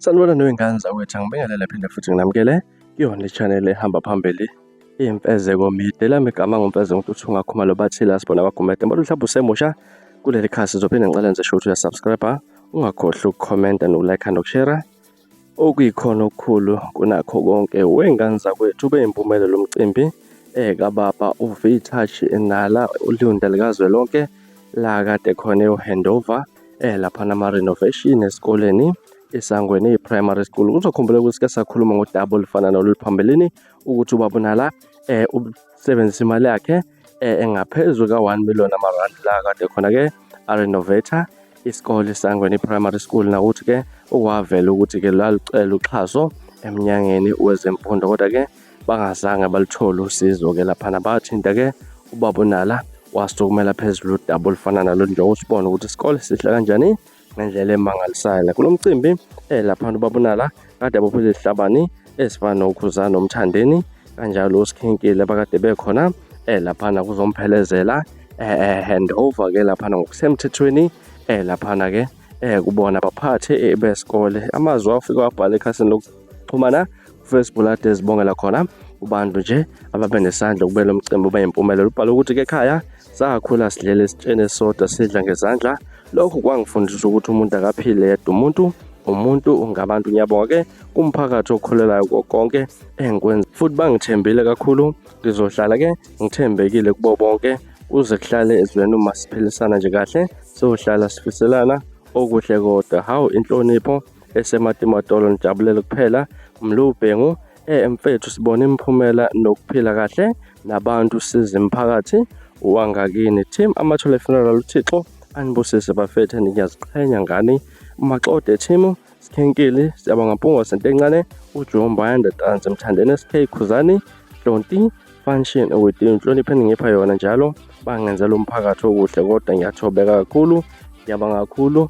Sanibona nowengane zakwethu, angibingelele phinde futhi nginamukele kuyona i-channel ehamba phambili Imfezeko Media. Elami igama nguMfezeko Ntuthu Khumalo bathi la sibona kwaGumede. Mbona mhlawumbe usemusha kuleli khasi uzophinde ngicela nje ukuthi uyasubscribe, ungakhohlwa ukukhomenta nokulike nokushare. Okuyikhona okukhulu kunakho konke wengane zakwethu ube impumelelo umcimbi kababa uV-Touch Nala uLunda likazwelonke la kade khona eyo-handover laphana ama-renovation esikoleni iSangweni Primary School. Kuzokhumbuleka ukuthi ke sakhuluma ngodaba olufana noluphambilini ukuthi ubaba uNala usebenzisa imali yakhe engaphezu ka-1 million amarandi la kade khona-ke a-renovate isikole iSangweni Primary School nakuthi-ke okwavela ukuthi-ke lalucela uxhaso emnyangeni wezemfundo kodwa-ke bangazange baluthole usizo-ke laphana bathinta-ke ubaba uNala wasukumela phezulu udaba olufana nalo njengoba sibona ukuthi isikole sihle kanjani ngendlela emangalisayo. Kulo mcimbi laphana ubaba uNala kade abophile izihlabani ezifana noKhuzani noMthandeni kanjalo uSikhinkile abakade bekhona laphana kuzomphelezela hand over ke laphana ngokusemthethweni laphana ke kubona abaphathi besikole. Amazwi awafike wabhala ekhasini lokuxhumana kuFacebook ade ezibongela khona kubantu nje ababe nesandla ukube lo mcimbi ube yimpumelelo. Ubhala ukuthi ke ekhaya sakhula sidlela esitsheni esisodwa sidla ngezandla. Lokhu kwangifundisa ukuthi umuntu akaphile yedwa umuntu umuntu ngabantu. Ngiyabonga ke kumphakathi okholelayo konke engikwenza futhi bangithembile kakhulu. Ngizohlala ke ngithembekile kubo bonke kuze kuhlale ezweni uma siphilisana nje kahle sohlala sifiselana okuhle kodwa. Hawu inhlonipho esematimatolo nijabulele kuphela Mlubhengu mfethu sibona imiphumela nokuphila kahle nabantu siza imphakathi wangakini. Team Amathole Funeral uThixo anibusise bafethu ngiyaziqhenya ngani. Maxode team Sikhenkile siyabonga Mpungose Ntencane uJomba Ndodansi Mthandeni SK Khuzani Hlonti Function with inhlonipho eningipha yona njalo bangenzela umphakathi okuhle kodwa ngiyathobeka kakhulu ngiyabonga kakhulu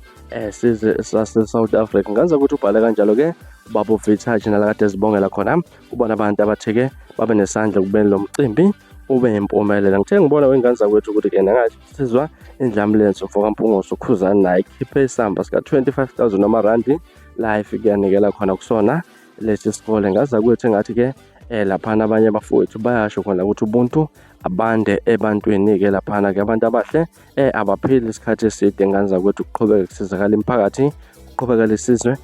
sizwe sase-South Africa. Ngenza ukuthi ubhale kanjalo ke ubaba uVitouch nalakade ezibongela khona kubona abantu abatheke babe nesandla ekubeni lo mcimbi ube yimpumelelo. Ngithe ngibona wengane zakwethu ukuthi ke nangasizwa indlamlenze mfoka Mpungose uKhuzani naye khiphe isamba sika-25,000 amarandi la efike yanikela khona kusona lesi sikole. Ngazakwethu engathi ke laphana abanye abafowethu bayasho khona ukuthi ubuntu abande ebantwini-ke laphana ke abantu abahle abaphili isikhathi eside ngane zakwethu kuqhubeke kusizakala imiphakathi kuqhubeke lesizwe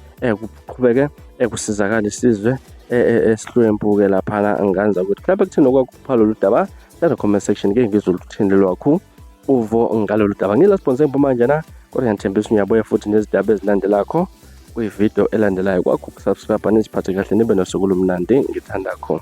kuqhubeke kusizakala isizwe esihlwempu-ke laphana ngane zakwethu. Mhlawumbe kuthini okwakupha lolu daba lana comment section ke ngizwe uluthini lwakho uvo ngalolu daba. Ngila sponsor ngiphuma njena kodwa ngiyathembisa ngiyabuya futhi nezindaba ezilandelakho kwividiyo elandelayo. Kwakho ukusubscribe niziphathe kahle nibe nosuku olumnandi ngithandakho.